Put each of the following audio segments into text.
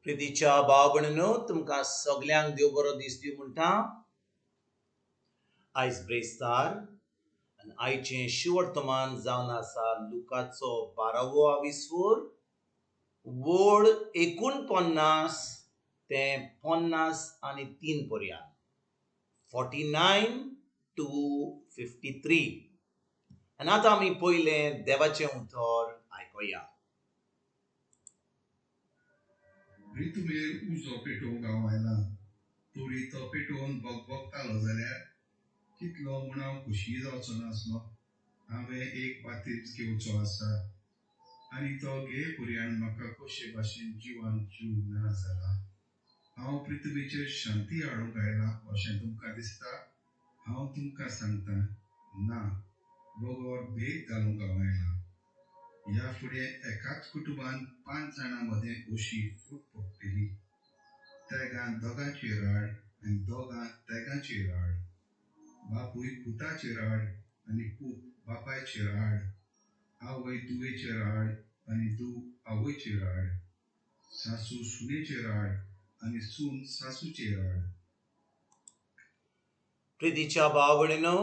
प्रितीच्या भाव भयणीनो, तुमकां सगल्यांक देव बरो दीस दिवं म्हणटा. आयज ब्रेस्तार आनी आयचें शिवर्तमान जावन आसा लुकाचो 12वो आविस्वोर वड 49 ते 53 पर्यंत, 49 to 53. आनी आतां आमी पयलें देवाचें उतर आयकुया. रितुमेर उजो पेटोवंक हांव आयलां, तरी तो पेटोवन भगभगतालो जाल्यार कितलो म्हूण हांव खोशी जावचो नासलो. हांवें एक बातीज घेवचो आसा आनी तो घे पर्यान म्हाका कशे भाशेन जिवान जीव ना जाला. हांव पृथ्वीचेर शांती हाडूंक आयलां अशें तुमकां दिसता? हांव तुमकां सांगता, ना, बगर भेद घालूंक हांव आयलां. ह्या फुडें एकाच कुटुंबान 5 जाणां मदें अशी फूट पडटली, तेगां दोगांचेर आड आनी दोगां तेगांचेर आड, बापूय पुताचेर आड आनी पूत बापायचेर आड, आवय धुवेचेर आड आनी धूव आवयचेर आड, सासू सुनेचेर आड आनी सून सासूचेर आड. प्रितीच्या भाव भयणीनो,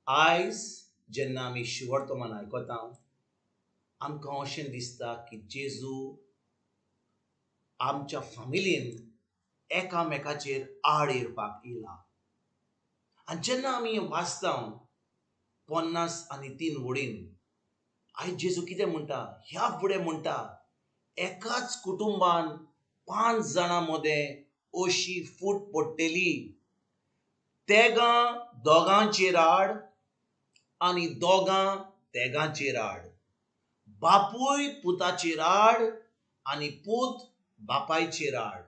आयज जेन्ना आमी शिवर्तमान आयकता आमकां अशें दिसता की जेजू आमच्या फामिलीन एकामेकाचेर आड येवपाक येयला. आनी जेन्ना आमी वाचता 53 वडीन, आयज जेजू कितें म्हणटा? ह्या फुडें म्हणटा, एकाच कुटुंबान 5 जाणां मदें अशी फूट पडटली, तेगां दोगांचेर आड आनी दोगां तेगांचेर आड, बापूय पुताचेर आड आनी पूत बापायचेर आड,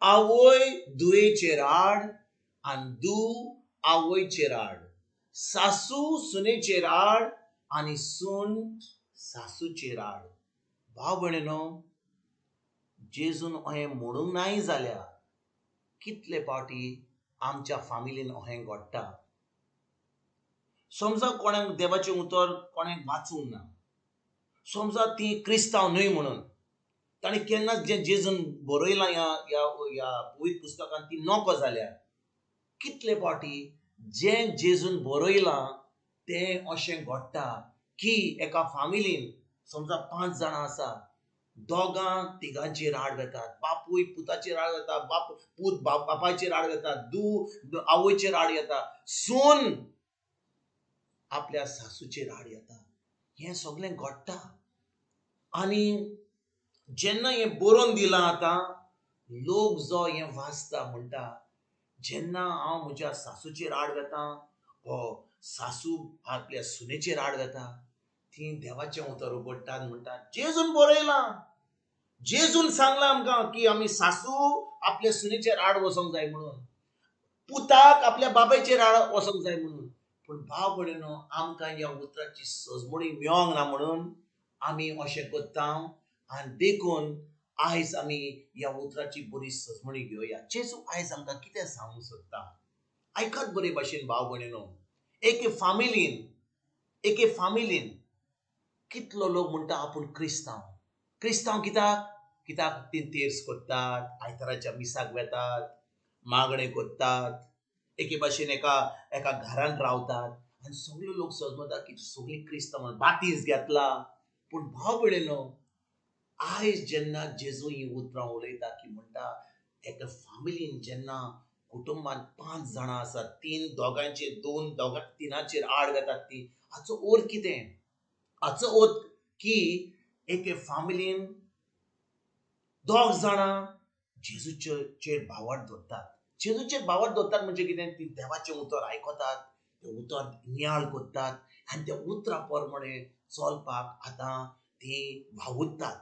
आवय धुवेचेर आड आनी धूव आवयचेर आड, सासू सुनेचेर आड आनी सून सासूचेर आड. भाव भयणीनो, जेजून अहें म्हणूंक नाय जाल्यार कितले फावटी आमच्या फामिलीन अहें घडटा. समजा कोणाक देवाचें उतर कोणाक वाचूंक ना, समजा ती क्रिस्तांव न्हय म्हणून ताणें केन्नाच जें जेजून बरयलां ह्या ह्या ह्या पवित्र पुस्तकान ती नको जाल्यार कितले फावटी जें जेजून बरयलां तें अशें घडटा की एका फामिलीन समजा 5 जाणां आसा, दोगां तिगांचेर आड वेतात, बापूय पुताचेर आड वेता, बाप पूत बापायचेर आड वेता, धूव आवयचेर आड येता, सून आपल्या सासूचेर आड येता. हें सगळें घडटा. आनी जेन्ना हें बरोवन दिलां आतां लोक जो हें वाचता म्हणटा, जेन्ना हांव म्हज्या सासूचेर आड वेता वो सासू आपल्या सुनेचेर आड वेता, ती देवाचें उतर उगडटात, म्हणटा जेजून बरयलां, जेजून सांगलां आमकां की आमी सासू आपल्या सुनेचेर आड वचोंक जाय म्हणून, पुताक आपल्या बापायचेर आड वचोंक जाय म्हणून. पूण भाव भयणीनो, आमकां ह्या उतराची सजमणी मेळोंक ना म्हणून आमी अशें करता. आनी देखून आयज आमी ह्या उतराची बरी सजमणी घेवया. जेजू आयज आमकां कितें सांगूंक सोदता? आयकात बरे भाशेन भाव भयणीनो. एके फामिलीन कितलो लोक म्हणटा आपूण क्रिस्तांव. क्रिस्तांव कित्याक? कित्याक ती तेर्स करतात, आयताराच्या मिसाक वेतात, मागणें करतात, एके भाशेन एका एका घरांत रावतात आनी सगळे लोक समजतात की सगळीं क्रिस्तांव म्हणून बातीस घेतला. पूण भाव भयणीनो, आयज जेन्ना जेजू ही उतरां उलयता की म्हणटा एका फामिलीन जेन्ना कुटुंबान 5 जाणां आसात, 3 दोगांचेर, 2 दोगां 3 आड वेतात ती, हाचो अर्थ कितें? हाचो अर्थ की एके फामिलीन 2 जाणां जेजूचेर भावार्थ दवरतात. जेजूचेर भावार्थ दवरतात म्हणजे कितें? ती देवाचें उतर आयकतात, तें उतर नियाळ करतात आनी त्या उतरा प्रमाणे चलपाक आतां ती वावुरतात.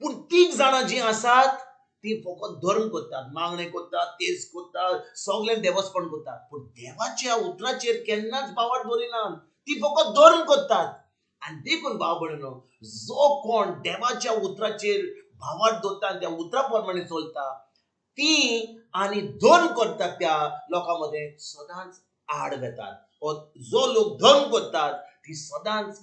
पूण 3 जाणां जीं आसात ती फकत धर्म करतात, मागणें करतात, तेज करतात, सगळें देवस्पण करतात, पूण देवाच्या उतराचेर केन्नाच भावार्थ दवरिनात. ती फकत धर्म करतात. आनी देखून भाव भयणीनो, जो कोण देवाच्या उतराचेर भावार्थ दवरता आनी त्या उतरा प्रमाणे चलता ती आनी धर्म करतात त्या लोकां मदें सदांच आड वेतात. जो लोक धर्म करतात ती सदांच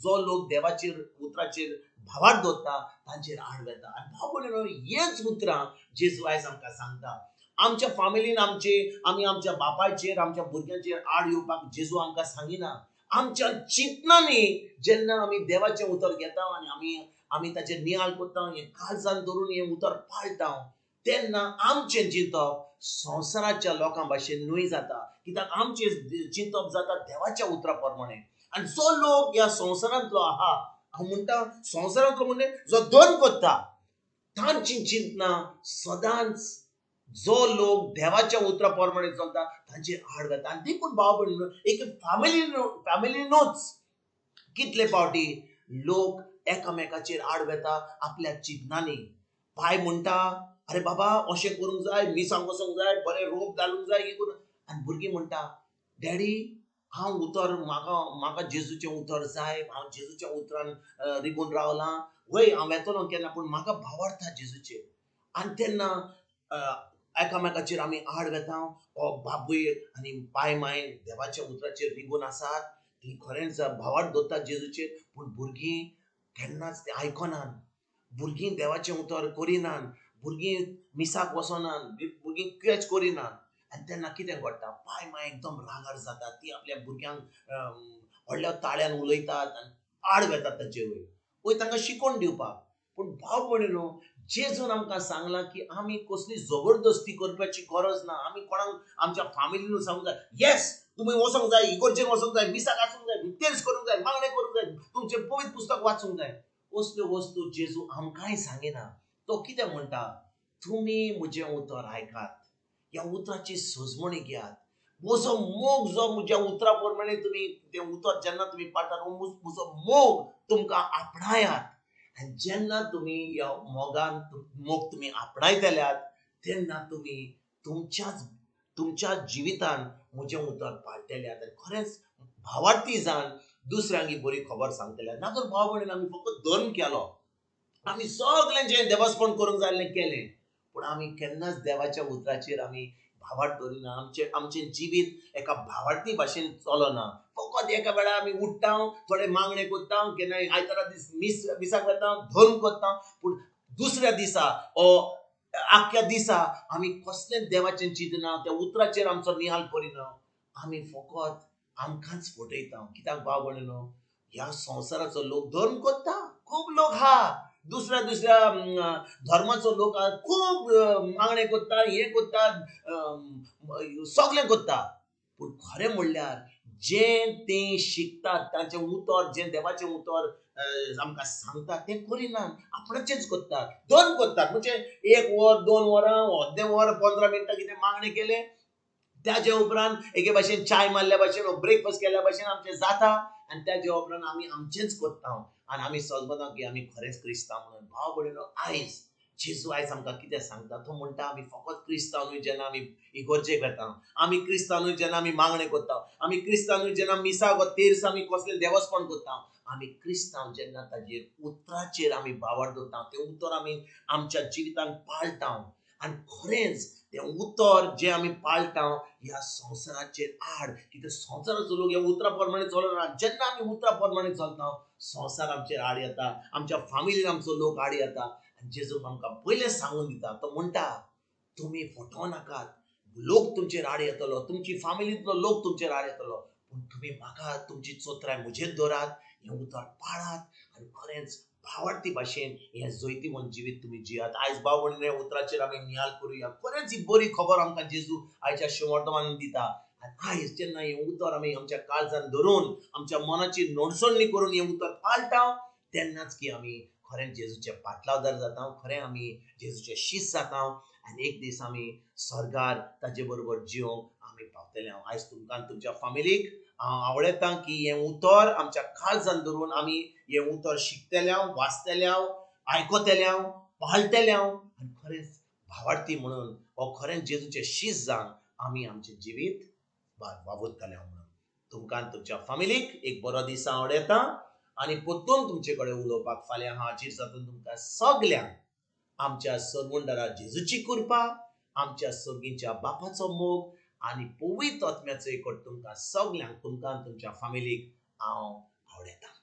जो लोक देवाचेर उतराचेर भावार्थ दवरता तांचेर आड वेता. आनी भाव भयणीनो, हेच उतरां जेजू आयज आमकां सांगता. आमच्या फामिलीन आमचे आमी आमच्या बापायचेर आमच्या भुरग्यांचेर आड येवपाक जेजू आमकां सांगिना. आमच्या चिंतनांनी जेन्ना आमी देवाचें उतर घेता आनी आमी आमी ताचेर नियाळ करता, हें काळजान धरून हें उतर पाळटा, तेन्ना आमचें चिंतप संवसाराच्या लोकां भाशेन न्हय जाता. कित्याक आमचें चिंतप जाता देवाच्या उतरा प्रमाणे. आनी जो लोक ह्या संवसारांतलो आहा, हांव म्हणटा संवसारांतलो म्हणजे जो धर्म करता, तांची चिंतनां सदांच जो लोक देवाच्या उतरा प्रमाणे चलता तांचेर आड घालता. आनी देखून भाव भयणीनो, एक फॅमिलीनूच कितले फावटी लोक एकामेकाचेर आड वेता आपल्या चिंतनांनी. पाय म्हणटा अरे बाबा अशें करूंक जाय, मिसांक वचूंक जाय, बरें रोप घालूंक जाय, हें करूंक. आनी भुरगीं म्हणटा डॅडी हांव उतर म्हाका म्हाका जेजूचें उतर जाय, हांव जेजूच्या उतरान रिगून रावलां, वय हांव येतलो केन्ना, पूण म्हाका भावार्थ जेजूचेर. आनी तेन्ना एकामेकाचेर आमी आड वेता. हो बापूय आनी पाय माय देवाच्या उतराचेर रिगून आसात, ती खरेंच भावार्थ दवरतात जेजूचेर, पूण भुरगीं केन्नाच तें आयकनात, भुरगीं देवाचें उतर करिनात, भुरगीं मिसाक वचनात, भुरगीं कॅच करिनात. आनी तेन्ना कितें घडटा, पाय माय एकदम रागार जातात, ती आपल्या भुरग्यांक व्हडल्या ताळ्यान उलयतात आनी आड वेतात तांचे वयर, वयर तांकां शिकोवन दिवपाक. पूण भाव भयणीनो, जेजून आमकां सांगलां की आमी कसली जबरदस्ती करपाची गरज ना. आमी कोणाक आमच्या फामिलीनूच सांगूंक जाय, येस तुमी वचोंक जाय, इगर्जेन वचोंक जाय, मिसाक आसूंक जाय, तेर्स करूंक जाय, मागणें करूंक जाय, तुमचें पवित्र पुस्तक वाचूंक जाय. असल्यो वस्तू जेजू आमकांय सांगिना. तो कितें म्हणटा, तुमी म्हजें उतर आयकात, ह्या उतराची सजमणी घेयात, म्हजो मोग जो म्हज्या उतरा प्रमाणे तुमी तें उतर जेन्ना तुमी पाळटात, म्हजो मोग तुमकां आपणायात. आनी जेन्ना तुमी ह्या मोगान मोग तुमी आपणायतल्यात तेन्ना तुमी तुमच्याच तुमच्या जिवितान म्हजें उतर पाळटल्यात आनी खरेंच भावार्थी जावन दुसऱ्यांक ही बरी खबर सांगतल्यात. ना तर भाव भयणीन, आमी फक्त धर्म केलो, आमी सगळें जें देवस्पण करूंक जाय जाल्लें केलें, पूण आमी केन्नाच देवाच्या उतराचेर आमी भावार्थ दवरिना. आमचें आमचें जिवीत एका भावार्थी भाशेन चलना. फकत एका वेळार आमी उठ्ठा, थोडे मागणें करता, केन्नाय आयतारा दीस मिसाक वता, धर्म करता, पूण दुसऱ्या दिसा ओ आख्ख्या दिसा आमी कसलेंच देवाचें चिंतना, त्या उतराचेर आमचो निहाल करिना. आमी फकत आमकांच फटयता. कित्याक भाव भयणीनो, ह्या संवसाराचो लोक धर्म करता, खूब लोक आहा, दुसऱ्या दुसऱ्या धर्माचो लोक आहा, खूब मागणें करता, हें करता, सगळें करता, पूण खरें म्हणल्यार जें ते शिकतात, तांचें उतर जें देवाचें उतर आमकां सांगता तें करिनात, आपणाचेंच करतात, धर्म करतात. म्हणजे एक वर, 2 वरां, अर्दें वर, 15 मिनटां कितें मागणें केलें, त्याचे उपरांत एके भाशेन चाय मारल्या भाशेन, ब्रेकफास्ट केल्या भाशेन आमचें जाता, आनी त्याचे उपरांत आमी आमचेंच करता आनी आमी समजना की आमी खरेंच क्रिस्तांव म्हणून. भाव भयणीनो, आयज जेजू आयज आमकां कितें सांगता, तो म्हणटा आमी फकत क्रिस्तांव न्हय जेन्ना आमी इगर्जेक वेता, आमी क्रिस्तांव न्हय जेन्ना आमी मागणें करता, आमी क्रिस्तांव न्हय जेन्ना मिसाक वा तेर्स आमी कसलें देवस्पण करता, आमी क्रिस्तांव जेन्ना ताजेर उतराचेर आमी भावार्थ दवरता, तें उतर आमी आमच्या जिवितांत पाळटा आनी खरेंच तें उतर जें आमी पाळटा ह्या संवसाराचेर आड, कित्याक संवसाराचो लोक ह्या उतरा प्रमाणे चलना. जेन्ना आमी उतरा प्रमाणे चलता, संवसार आमचेर आड येता, आमच्या फामिलीन आमचो लोक आड येता. आनी जेजू आमकां पयलें सांगून दिता, तो म्हणटा तुमी फटोवं नाकात, लोक तुमचेर आड येतलो, तुमची फामिलींतलो लोक तुमचेर आड येतलो, पूण तुमी म्हाका तुमची चोत्राय म्हजेर दवरात, हें उतर पाळात आनी खरेंच भावार्थी भाशेन हें जैतिवंत जिवीत तुमी जियात. आयज भाव भयणीनो, ह्या उतराचेर आमी नियाळ करुया. खरेंच ही बरी खबर आमकां जेजू आयच्या शिवर्तमानान दिता. आनी आयज जेन्ना हें उतर आमी आमच्या काळजान धरून, आमच्या मनाची नडसणी करून हें उतर पाळटा, तेन्नाच की आमी खरें जेजूचे पाटलावदार जाता, खरें आमी जेजूचे शीस जाता आनी एक दीस आमी स्वर्गार ताजे बरोबर जिवंक आमी पावतले. हांव आयज तुमकां तुमच्या फामिलीक हांव आवडटा की हें उतर आमच्या काळजान धरून आमी हें उतर शिकतले, वाचतले, आयकतले, पाळटले आनी खरेंच भावार्थी म्हणून हो खरेंच जेजूचे शीस जावन आमी आमचें जिवीत वावुरतले म्हणून तुमकां तुमच्या फामिलीक एक बरो दीस आवडटा आनी परतून तुमचे कडेन उलोवपाक फाल्यां हांव हाजीर जातून. तुमकां सगल्यांक आमच्या सरवंडरा जेजूची कृपा, आमच्या सर्गीच्या बापाचो मोग आनी पवित्र आत्म्याचो एकवट तुमकां सगल्यांक, तुमकां तुमच्या फामिलीक हांव आवडटा.